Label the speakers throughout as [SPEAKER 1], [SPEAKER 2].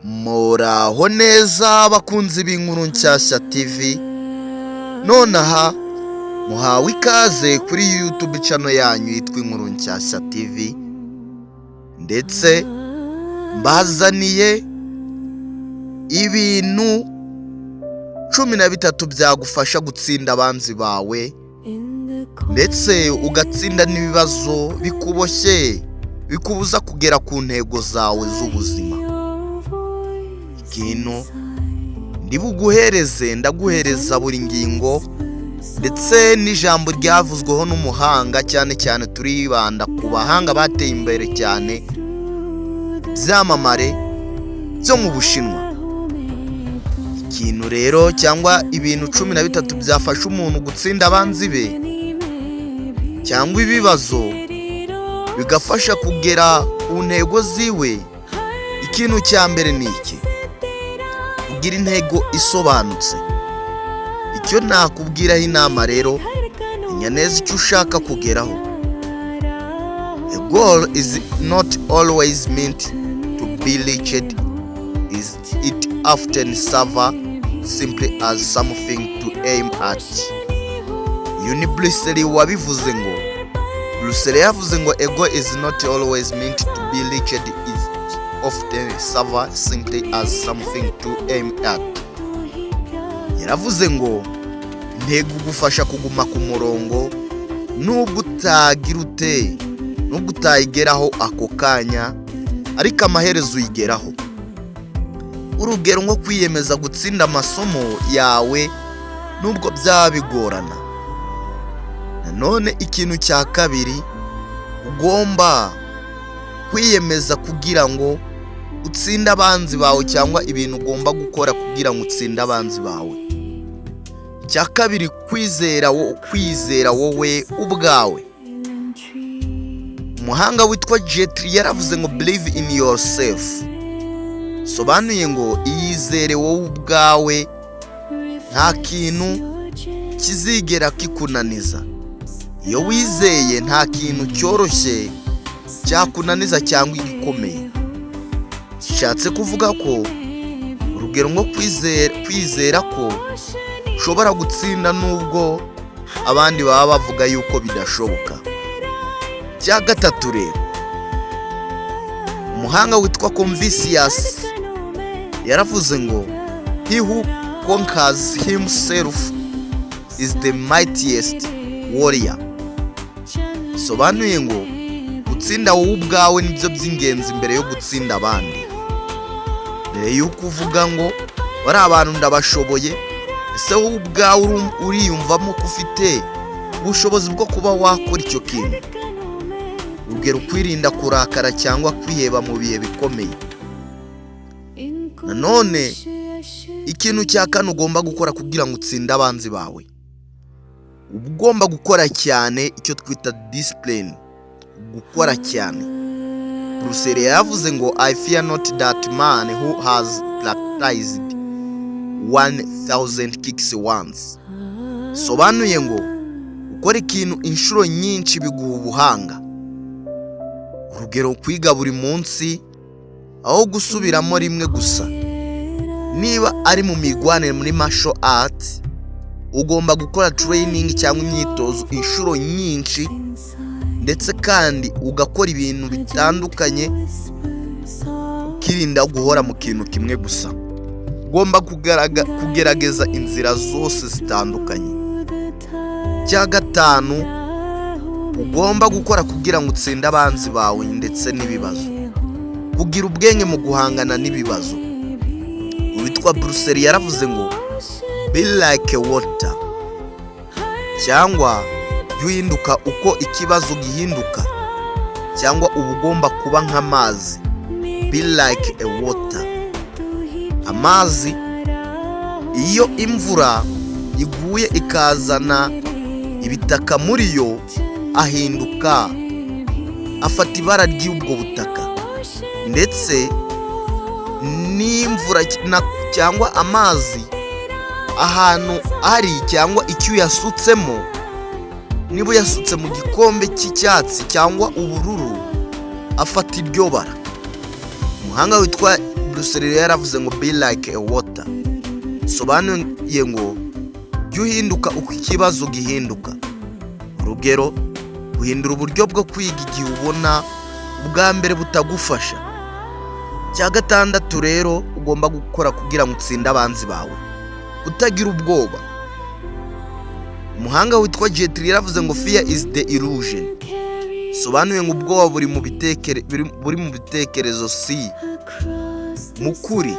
[SPEAKER 1] Muraho neza bakunzi b'inkuru nshyashya TV, nonaha muhawe ikaze kuri YouTube channel yanyu yitwa Inkuru Nshyashya TV, ndetse mbazaniye ibintu 13 byagufasha gutsinda abanzi bawe, ndetse ugatsinda n'ibibazo bikuboshye bikubuza kugera ku ntego zawe z'ubuzima. Ikintu ndibuguhereze, ndaguhereza buri ngingo ndetse n'ijambo ryavuzweho n'umuhanga. Cyane cyane turibanda ku bahanga bateye imbere cyane, byamamare byo mu Bushinwa. Ikintu rero cyangwa ibintu 13 byafasha umuntu gutsinda abanzi be cyangwa ibibazo, bigafasha kugera ku ntego ziwe. Ikintu cya mbere ni iki: kugira intego isobanutse. Icyo nakubwiraho inama rero, menya neza icyo ushaka kugeraho. A goal is not always meant to be reached, is it often serve simply as something to aim at. Uyu ni Bruce Lee wabivuze. Ngo Bruce Lee yavuze ngo "A goal is not always meant to be reached, it often serve simply as something to aim at." Yaravuze ngo intego igufasha kuguma ku murongo nubwo utagira ute, nubwo utayigeraho ako kanya, ariko amaherezo uyigeraho. Urugero nko kwiyemeza gutsinda amasomo yawe nubwo byaba bigorana. Nanone ikintu cya kabiri ugomba kwiyemeza kugira ngo utsinde abanzi bawe, cyangwa ibintu ugomba gukora kugira ngo utsinde abanzi bawe, icya kabiri, kwizera wowe ubwawe. Umuhanga witwa Jet Li yaravuze ngo "Believe in yourself", sobanuye ngo iyizere wowe ubwawe, nta kintu kizigera kikunaniza. Iyo wizeye, nta kintu cyoroshye cyakunaniza cyangwa igikomeye. Bishatse kuvuga ko, urugero nko kwizera ko ushobora gutsinda nubwo abandi baba bavuga yuko bidashoboka. Cya gatatu rero, umuhanga witwa Confucius yaravuze ngo "He who conquers himself is the mightiest warrior", bisobanuye ngo gutsinda wowe ubwawe nibyo by'ingenzi mbere yo gutsinda abandi. Mbere y'uko uvuga ngo bari abantu ndabashoboye, ese wowe ubwawe uriyumvamo ko ufite ubushobozi bwo kuba wakora icyo kintu? Urugero, kwirinda kurakara cyangwa kwiheba mu bihe bikomeye. Nanone ikintu cya kane ugomba gukora kugira ngo utsinde abanzi bawe, uba ugomba gukora cyane, icyo twita discipline, gukora cyane. Bruce Lee yavuze ngo "I fear not that man who has practiced 1000 kicks once", sobanuye ngo gukora ikintu inshuro nyinshi biguha ubuhanga. Urugero, kwiga buri munsi aho gusubiramo rimwe gusa. Niba ari mu mirwanire, muri martial art, ugomba gukora training cyangwa imyitozo inshuro nyinshi, ndetse kandi ugakora ibintu bitandukanye, ukirinda guhora mu kintu kimwe gusa. Ugomba kugerageza inzira zose zitandukanye. Cya gatanu ugomba gukora kugira ngo utsinde abanzi bawe ndetse n'ibibazo, kugira ubwenge mu guhangana n'ibibazo. Uwitwa Bruce Lee yaravuze ngo "Be like water", cyangwa jya uhinduka uko ikibazo gihinduka, cyangwa uba ugomba kuba nk'amazi. Be like a water. Amazi, iyo imvura iguye ikazana ibitaka muri yo, ahinduka, afata ibara ry'ubwo butaka. Ndetse n'imvura cyangwa amazi ahantu ari, cyangwa icyo uyasutsemo, niba uyasutse mu gikombe cy'icyatsi cyangwa ubururu, afata iryo bara. Umuhanga witwa Bruce Lee yaravuze ngo "Be like a water", sobanuye ngo jya uhinduka uko ikibazo gihinduka. Urugero, guhindura uburyo bwo kwiga igihe ubona ubwa mbere butagufasha. Cya gatandatu rero ugomba gukora kugira ngo utsinde abanzi bawe, kutagira ubwoba. Umuhanga witwa Jet Li yaravuze ngo "Fear is the illusion", sobanuye ngo ubwoba buri mu bitekerezo, si mu kuri.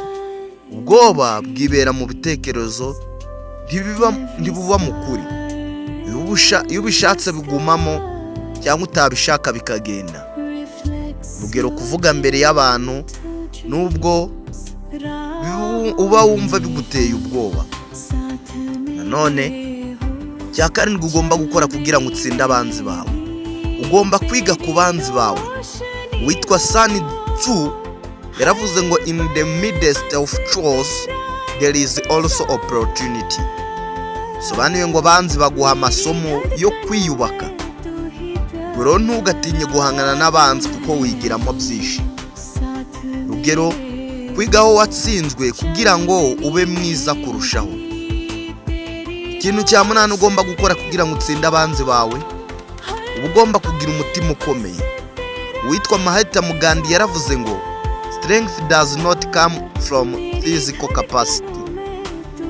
[SPEAKER 1] Ubwoba bwibera mu bitekerezo, ntibuba mu kuri. Iyo ubishatse bigumamo, cyangwa utabishaka bikagenda. Urugero, kuvuga mbere y'abantu nubwo uba wumva biguteye ubwoba. Nanone cya karindwi ugomba gukora kugira ngo utsinde abanzi bawe, ugomba kwiga ku banzi bawe. Witwa Sun Tzu yaravuze ngo "In the midst of chaos there is also opportunity", sobanuye ngo abanzi baguha amasomo yo kwiyubaka. Rero ntugatinye guhangana n'abanzi kuko wigiramo byinshi. Rugero, kwiga aho watsinzwe kugira ngo ube mwiza kurushaho. Ikintu cya munani ugomba gukora kugira ngo utsinde abanzi bawe, uba ugomba kugira umutima ukomeye. Uwitwa Mahatma Gandhi yaravuze ngo "Strength does not come from physical capacity",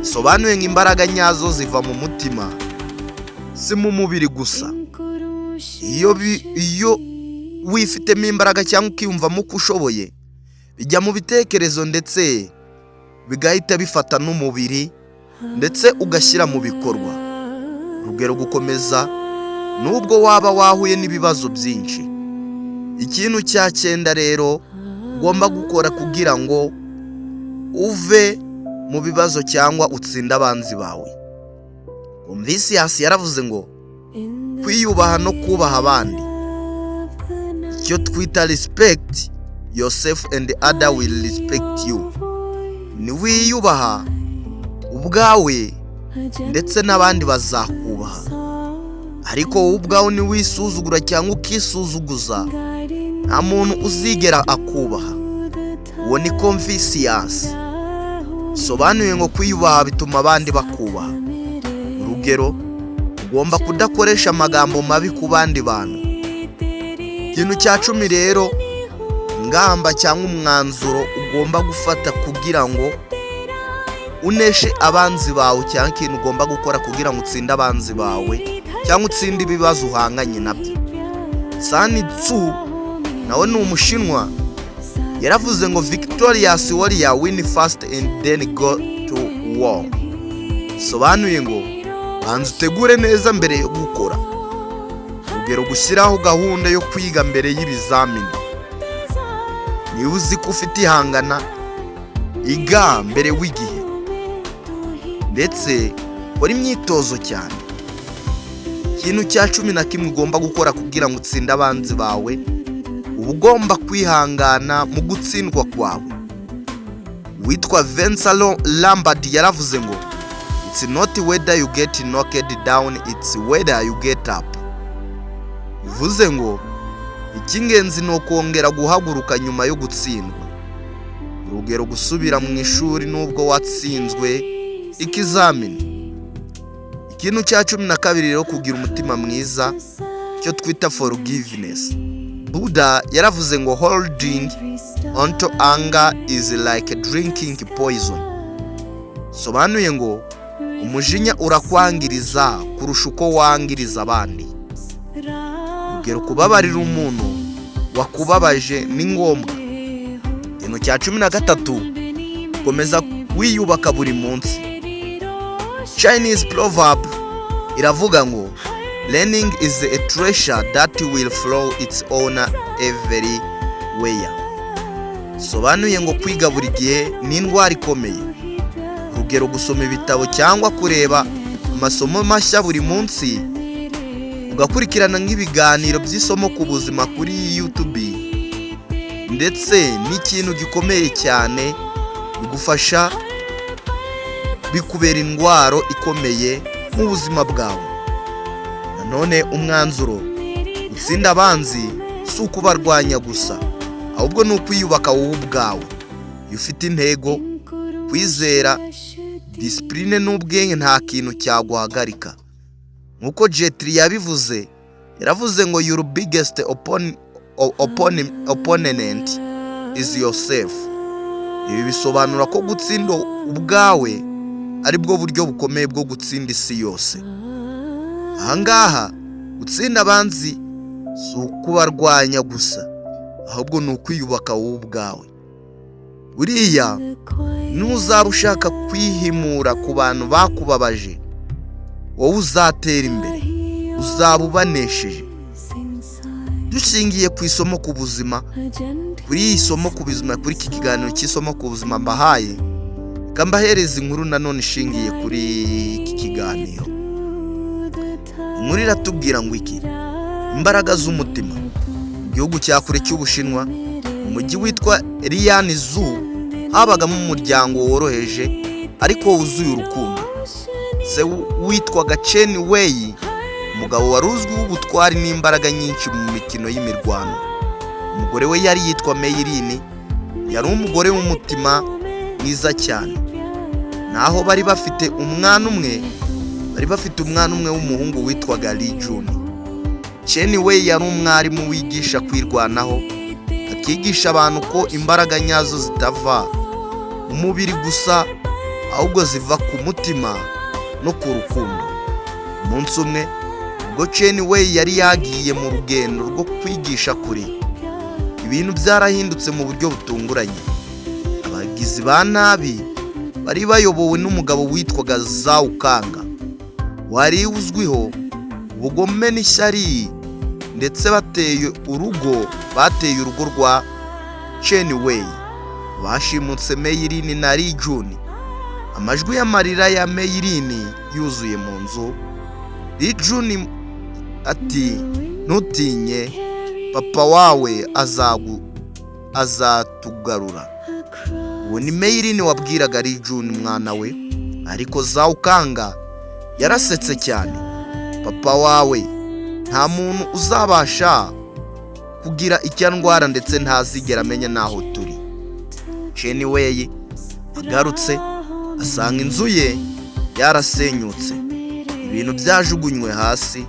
[SPEAKER 1] sobanuye ngo imbaraga nyazo ziva mu mutima, si mu mubiri gusa. Iyo wifitemo imbaraga cyangwa ukiyumvamo uko ushoboye, bijya mu bitekerezo ndetse bigahita bifata n'umubiri, ndetse ugashyira mu bikorwa. Urugero, gukomeza nubwo waba wahuye n'ibibazo byinshi. Ikintu cya cyenda rero ugomba gukora kugira ngo uve mu bibazo cyangwa utsinde abanzi bawe, Confucius yaravuze ngo kwiyubaha no kubaha abandi, icyo twita "Respect yourself and other will respect you". Niwiyubaha ubwawe, ndetse n'abandi bazakubaha. Ariko wowe ubwawe niwisuzugura cyangwa ukisuzuguza, nta muntu uzigera akubaha. Uwo ni Confucius. Sobanuye ngo kwiyubaha bituma abandi bakubaha. Urugero, ugomba kudakoresha amagambo mabi ku bandi bantu. Ikintu cya 10 rero, ingamba cyangwa umwanzuro ugomba gufata kugira ngo uneshe abanzi bawe, cyangwa ikintu ugomba gukora kugira ngo utsinde abanzi bawe cyangwa utsinde ibibazo uhanganye nabyo, Sun Tzu nawe ni Umushinwa, yaravuze ngo "Victorious warrior win first and then go to war", sobanuye ngo banza utegure neza mbere yo gukora. Urugero, gushyiraho gahunda yo kwiga mbere y'ibizamini. Niba uzi ko ufite ihangana, iga mbere w'igihe, ndetse kora imyitozo cyane. Ikintu cya 11 ugomba gukora kugira ngo utsinde abanzi bawe, uba ugomba kwihangana mu gutsindwa kwawe. Witwa Vincent Lombardi yaravuze ngo "It's not whether you get knocked down, it's whether you get up", bivuze ngo icy'ingenzi ni ukongera guhaguruka nyuma yo gutsindwa. Urugero, gusubira mu ishuri nubwo watsinzwe ikizamini. Ikintu cya 12 rero, kugira umutima mwiza, cyo twita forgiveness. Buddha yaravuze ngo "Holding onto anger is like drinking poison", sobanuye ngo umujinya urakwangiriza kurusha uko wangiriza abandi. Urugero, kubabarira umuntu wakubabaje ni ngombwa. Ikintu cya 13, komeza wiyubaka buri munsi. Chinese proverb iravuga ngo "Learning is a treasure that will follow its owner everywhere", sobanuye ngo kwiga buri gihe ni intwaro ikomeye. Urugero, gusoma ibitabo cyangwa kureba amasomo mashya buri munsi, ugakurikirana nk'ibiganiro by'isomo ku buzima kuri YouTube, ndetse n'ikintu gikomeye cyane bigufasha, bikubera intwaro ikomeye mu buzima bwawe. Nanone umwanzuro, gutsinda abanzi si ukubarwanya gusa, ahubwo ni ukwiyubaka wowe ubwawe. Iyo ufite intego, kwizera, discipline n'ubwenge, nta kintu cyaguhagarika. Nk'uko Jet Li yabivuze, yaravuze ngo: "Your biggest opponent is yourself." Ibi bisobanura ko gutsinda ubwawe ari bwo buryo bukomeye bwo gutsinda isi yose. Ahangaha gutsinda abanzi si ukubarwanya gusa, ahubwo ni ukwiyubaka wowe ubwawe. Buriya ntuzaba ushaka kwihimura ku bantu bakubabaje, wowe uzatera imbere, uzaba ubanesheje. Dushingiye ku isomo ku buzima, kuri iyi somo ku buzima, kuri iki kiganiro cy'isomo ku buzima mbahaye, reka mbahereza inkuru nanone ishingiye kuri iki kiganiro. Inkuru iratubwira ngo iki? Imbaraga z'umutima. Mu gihugu cya kure cy'Ubushinwa, mu mujyi witwa Zu, habagamo umuryango woroheje ariko wuzuye urukundo. Se witwaga Chen Wei, umugabo wari uzwiho ubutwari n'imbaraga nyinshi mu mikino y'imirwano. Umugore we yari yitwa Meirin, yari umugore w'umutima mwiza cyane. Naho bari bafite umwana umwe, bari bafite umwana umwe w'umuhungu witwaga Li Jun. Chen Wei yari umwarimu wigisha kwirwanaho, akigisha abantu ko imbaraga nyazo zitava mu mubiri gusa, ahubwo ziva ku mutima no ku rukundo. Umunsi umwe, ubwo Chen Wei yari yagiye mu rugendo rwo kwigisha kure, ibintu byarahindutse mu buryo butunguranye. Abagizi ba nabi bari bayobowe n'umugabo witwaga Zhao Kang, wari uzwiho ubugome n'ishyari, ndetse bateye urugo rwa Chen Wei. Bashimutse Meirin na Li Jun. Amajwi y'amarira ya Meirin yuzuye mu nzu. Li Jun ati: "Ntutinye, papa wawe azatugarura." Uwo ni Meirin wabwiraga Li Jun, umwana we. Ariko Zhao Kang yarasetse cyane: "Papa wawe nta muntu uzabasha kugira icyo andwara, ndetse ntazigera amenya n'aho turi." Chen Wei agarutse asanga inzu ye yarasenyutse, ibintu byajugunywe hasi,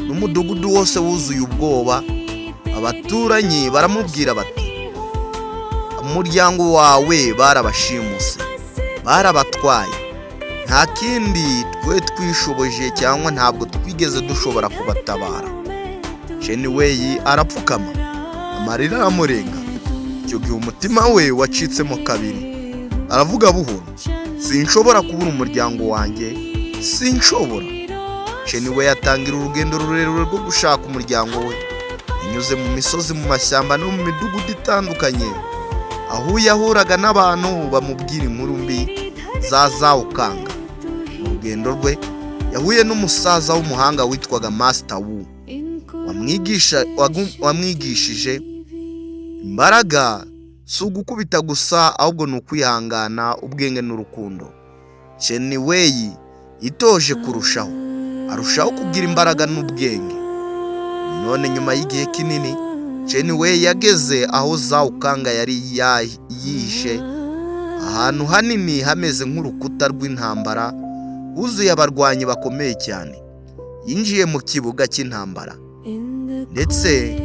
[SPEAKER 1] n'umudugudu wose wuzuye ubwoba. Abaturanyi baramubwira bati: "Umuryango wawe barabashimuse, barabatwaye. Nta kindi twe twishoboje, cyangwa ntabwo twigeze dushobora kubatabara." Chen Wei arapfukama, amarira aramurenga. Icyo gihe umutima we wacitsemo kabiri. Aravuga buhoro: "Sinshobora kubura umuryango wanjye, sinshobora." Chen Wei atangira urugendo rurerure rwo gushaka umuryango we. Yanyuze mu misozi, mu mashyamba no mu midugudu itandukanye, aho yahuraga n'abantu bamubwira inkuru mbi za Zhao Kang. Mu rugendo rwe yahuye n'umusaza w'umuhanga witwaga Master Wu, wamwigishije imbaraga si ugukubita gusa, ahubwo ni ukwihangana, ubwenge n'urukundo. Chen Wei yitoje kurushaho, arushaho kugira imbaraga n'ubwenge. None nyuma y'igihe kinini, Chen Wei yageze aho Zhao Kang yari yihishe, ahantu hanini hameze nk'urukuta rw'intambara, huzuye abarwanyi bakomeye cyane. Yinjiye mu kibuga cy'intambara, ndetse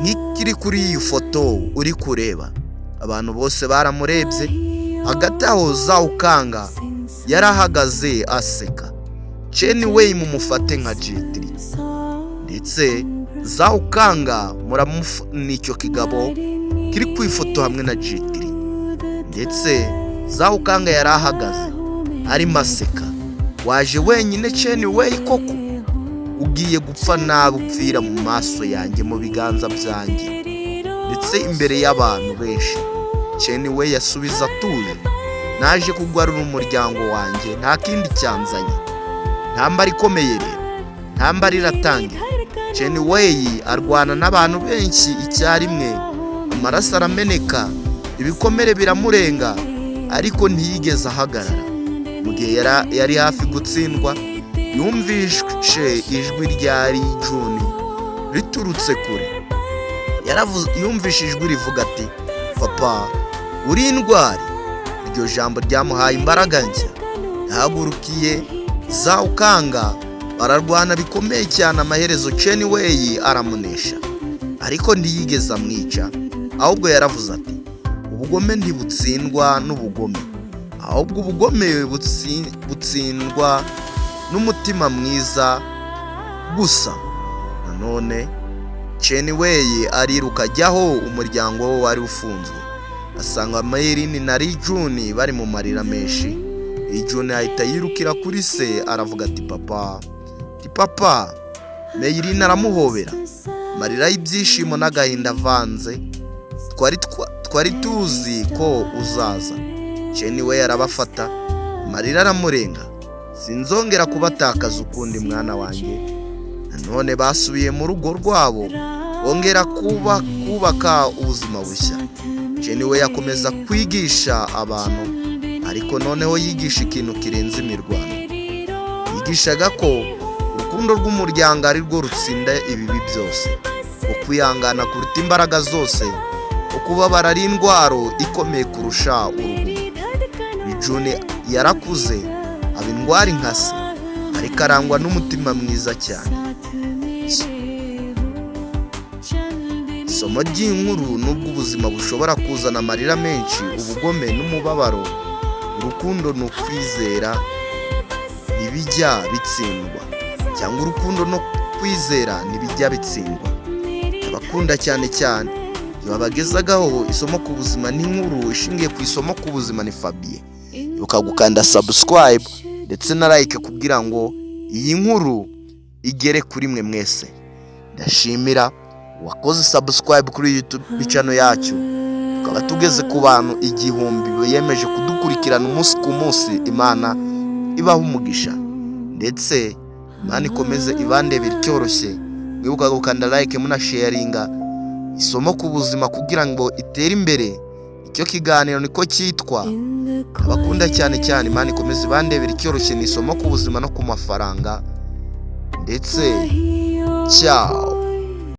[SPEAKER 1] nk'ikiri kuri iyi foto uri kureba. Abantu bose baramurebye. Hagati aho Zhao Kang yarahagaze aseka. Chen Wei mumufate nka Jet Li, ndetse Zhao Kang nicyo kigabo kiri ku ifoto hamwe na Jet Li. Ndetse Zhao Kang yari ahagaze arimo aseka: "Waje wenyine, Chen Wei? Koko ugiye gupfa nabi, upfira mu maso yanjye, mu biganza byanjye, ndetse imbere y'abantu benshi." Chen Wei yasubiza atuje: "Naje kugarura umuryango wanjye, nta kindi cyanzanye." Ntambara ikomeye rero, ntambara iratangira. Chen Wei arwana n'abantu benshi icyarimwe, amaraso arameneka, ibikomere biramurenga, ariko ntiyigeze ahagarara. Mu gihe yari hafi gutsindwa, yumvishe ijwi rya Li Jun riturutse kure. Yumvishe ijwi rivuga ati: "Papa." Uri intwari. Iryo jambo ryamuhaye imbaraga nshya. Yahagurukiye Zhao Kang, bararwana bikomeye cyane. Amaherezo Chen Wei aramunesha, ariko ntiyigeze amwica. Ahubwo yaravuze ati: "Ubugome ntibutsindwa n'ubugome, ahubwo ubugome butsindwa n'umutima mwiza gusa." Nanone Chen Wei ariruka ajyaho umuryango we wari ufunzwe, asanga Meirin na Li Jun bari mu marira menshi. Li Jun ahita yirukira kuri se, aravuga ati: "Papa," ati: "Papa." Meirin aramuhobera, amarira y'ibyishimo n'agahinda avanze. "Twari tuzi ko uzaza." Chen we arabafata, amarira aramurenga. "Sinzongera kubatakaza ukundi, mwana wanjye." Nanone basubiye mu rugo rwabo, bongera kubaka ubuzima bushya. Chen we yakomeza kwigisha abantu, ariko noneho yigisha ikintu kirenze imirwano. Yigishaga ko urukundo rw'umuryango ari rwo rutsinda ibibi byose, ukwihangana kuruta imbaraga zose, ukubabara ari indwaro ikomeye kurusha urugomo. Li Jun yarakuze, aba intwari nka se, ariko arangwa n'umutima mwiza cyane. Isomo ry'inkuru: nubwo ubuzima bushobora kuzana amarira menshi, ubugome n'umubabaro, urukundo ni ukwizera ntibijya bitsindwa, cyangwa urukundo no kwizera ntibijya bitsindwa. Abakunda cyane cyane babagezagaho isomo ku buzima n'inkuru ishingiye ku isomo ku buzima ni Fabien. Ibuka gukanda subscribe ndetse na like kugira ngo iyi nkuru igere kuri mwe mwese. Ndashimira uwakoze subscribe kuri YouTube channel yacu, tukaba tugeze ku bantu 1000 biyemeje kudukurikirana umunsi ku munsi. Imana ibaha umugisha, ndetse Imana ikomeze ibandebera icyoroshye. Mwibuka gukanda like, munasharinga isomo ku buzima kugira ngo itere imbere. Icyo kiganiro niko cyitwa. Abakunda cyane cyane, Imana ikomeze ibandebera icyoroshye. Ni isomo ku buzima no ku mafaranga. Ndetse ciao.